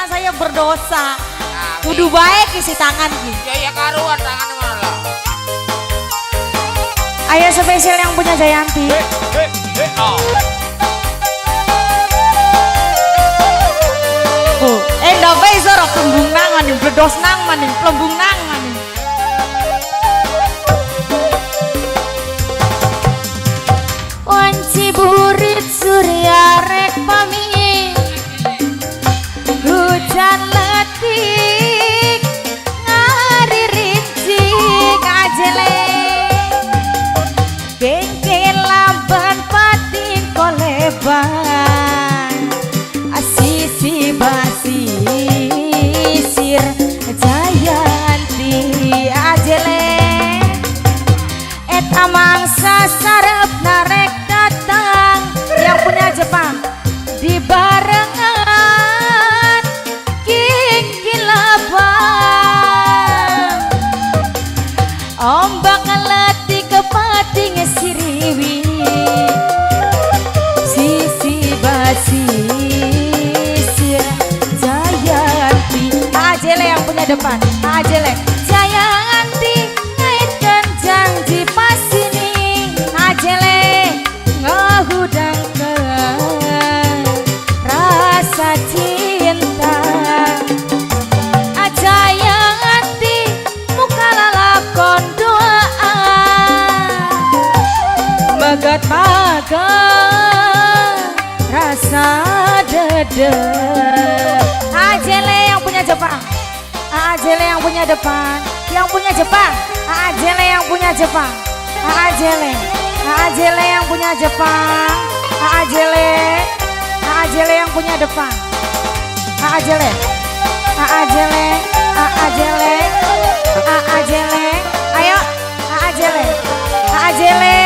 Karena saya berdosa. Kudu baik isi tangan ki. Ya ya karuan tangan mana lah. Ayo spesial yang punya Jayanti. Oh. Oh, ndak bae sora plembung nang maning, bledos nang maning, plembung nang maning. Wanci burit surya rek pami, hujan letik ngari rincik ajele, kengke lamban pating koleban, asisi basisir Jayanti ajele, eta mangsa sarep narek datang yang punya Jepang di barengan king kilaban, ombak letih kepating siriwi, sisi basisir Jayanti ajele yang punya depan ajele Jayanti ngaitkan janji pasini ajele ngehudangkan rasa cinta Jayanti muka lalakon doa megat paga rasa dede ajele yang punya Jepang ajele yang punya depan yang punya Jepang ajele yang punya Jepang ajele ajele yang punya Jepang ajele ajele yang punya depan ajele ajele ajele ajele ayo ajele ajele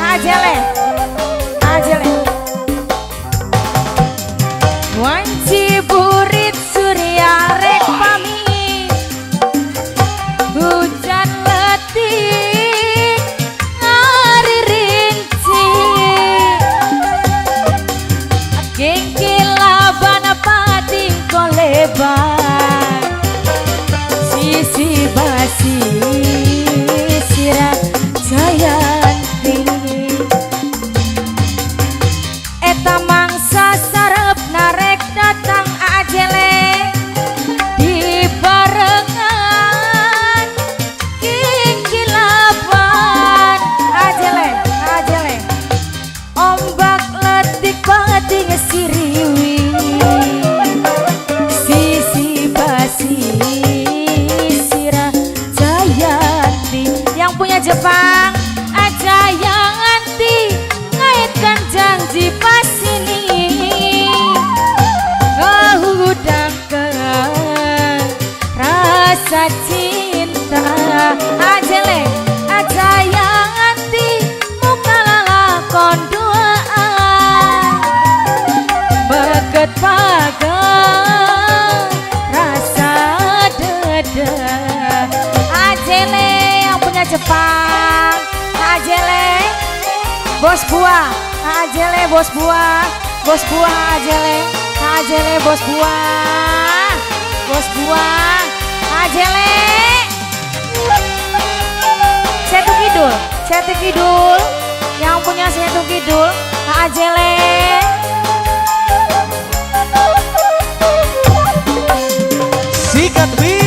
ajele ajele wanci burit surya rek pami, hujan letik ngari rincik, kengke laban pating koleban, sisi basisira Jayanti, eta mangsa sarep narek datang ajele di barengan kingkilaban ajele ajele ombak letik pating siriwi, sisi basisira Jayanti yang punya Jepang Jayanti ngaitkan janji pasini ngehudangkan rasa cinta ajele Jayanti muka lalakon doa meget paga rasa dede ajele yang punya Jepang ajele bos buah ajele bos buah ajele ajele bos buah ajele Setu Kidul yang punya Setu Kidul ajele sikat wi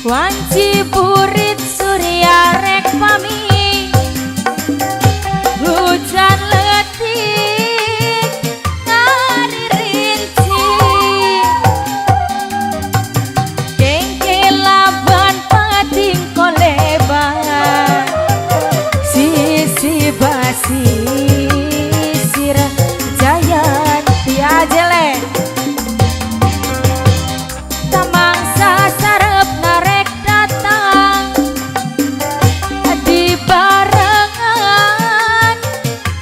wanci burit surya rek pami, hujan letik ngari rincik, kengke laban pating koleban, sisi basisir Jayanti ajele tamangsa sarep narek datang di barengan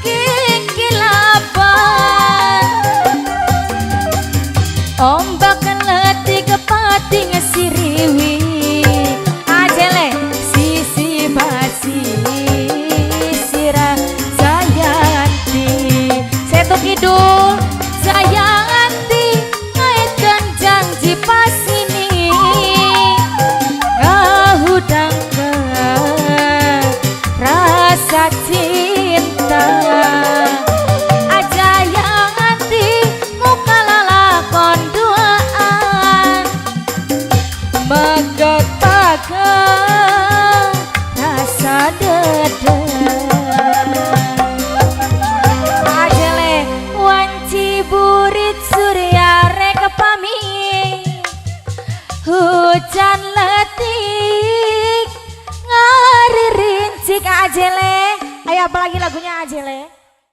kingkilaban, ombak letih kepating siriwi ajele sisi basisira Jayanti Setu Kidul Jayanti ngaitkan Sanajan letik, ngaririncik ajele. Ayo, apalagi lagunya ajele?